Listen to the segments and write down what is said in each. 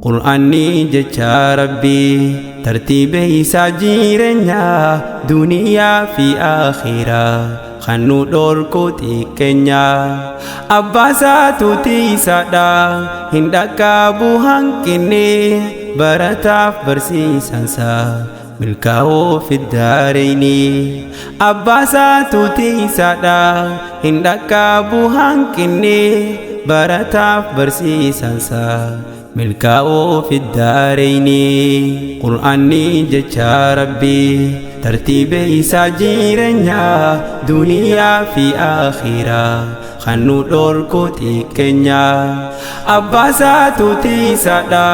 Qur'aanni jecha Rabbii tartiiba isaa jireenyaa duniyaa fi akhiraa kan nu dhorku xiqqeenya. Abbaa isaatu tiisaadha hin dhaqqabu hanqinni barataaf barsiisansa milkaa'oo fiddaareyni. Abbaa isaatu tiisaadha hin dhaqqabu hanqinni barataaf barsiisansa milkaa'oo fiddaareyni. Qur'aanni jecha Rabbii tartiiba isaa jireenyaa duniyaa fi akhiraa kan nu dhorku xiqqeenya. Abbaa isaatu tiisaadha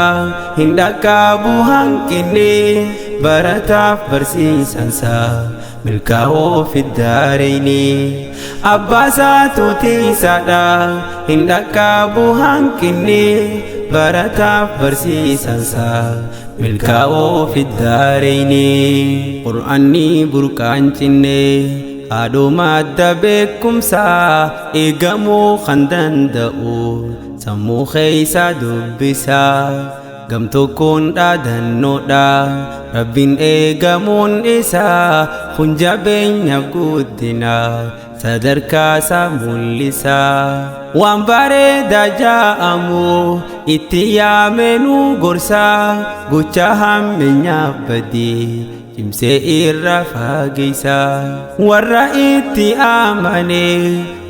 hin dhaqqabu hanqinni barataaf barsiisansa milkaa'oo fiddaareyni. Abbaa isaatu tiisaadha hin dhaqqabu hanqinni barataaf barsiisansa milkaa'oo fiddaareyni. Qur'aanni burqaan cinne haadhoo madda beekumsaa eegamuu kan danda'u sammuu keessa dubbisaa. Gam tokkoon dhaadannoodha Rabbiin eegamuun isaa kun jabeenya guddina sadarkaa isaa mul'isaa. Waan bareedaa ja'amu itti yaamee nu gorsaa gocha hammeenyaaf badii cimsee irra fageessaa. Warra itti amane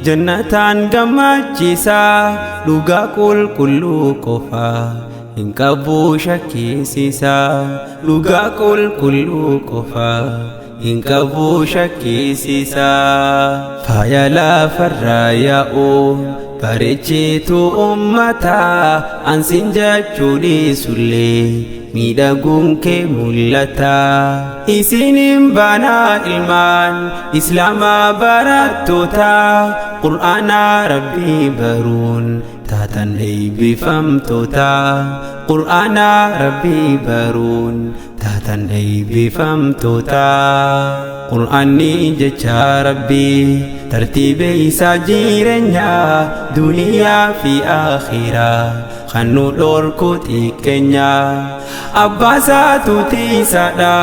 jannataan gammachiisaa dhugaa qulqulluu qofa hin qabu shakkisiisaa. Dhugaa qulqulluu qofa hin qabu shakkisiisaa. Faaya lafarraa yaa'u bareechitu ummataa ansin jechuu dhiisullee miidhaguun kee mul'ata. Isinin banaa ilmaan islaamaa barattoota Qur'aana Rabbii baruun taatan eebbifamtoota. Qur'aana Rabbii baruun taatan eebbifamtoota. Qur'aanni jecha Rabbii tartiiba isaa jireenyaa duniyaa fi akhiraa kan nu dhorku xiqqeenya. Abbaa isaatu tiisaadha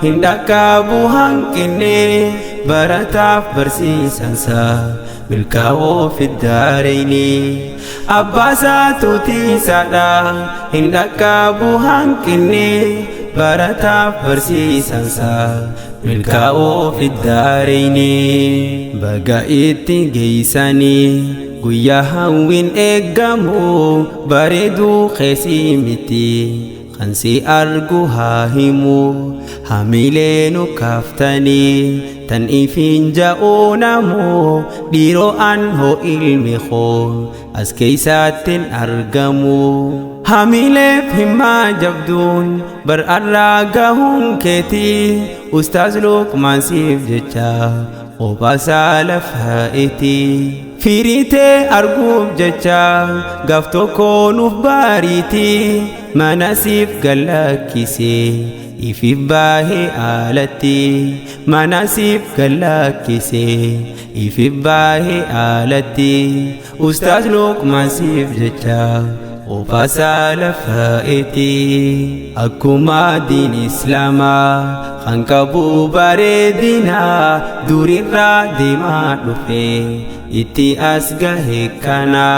hin dhaqqabu hanqinni barataaf barsiisansa milkaa'oo fiddaareyni. Abbaa isaatu tiisaadha hin dhaqqabu hanqinni barataaf barsiisansa milkaa'oo fiddaareyni. Baga itti geeysanii guyyaa hawwiin eeggamu bareeduu keessi miti kan si argu haa himu hamilee nu kaaftanii tan ifiin ja'uu namu dhiiroo an hoo ilmi koo as keeysattin argamu. Hamileef himmaa jabduun bar'arraa gahuun keetii Ustaaz Luqmaan siif jecha qophaa lafaa'eeti. Firiitee arguuf jecha gaaf tokko nuuf baariiti mana siif gallakkisee ifiif baahee alatti mana siif gallakkisee ifiif baahee alatti Ustaaz Luqmaan siif jecha qophaa lafaa'eeti. Akkuma diin islaamaa kan qabu bareedina durirraa deemaa dhufe itti as gahe kana.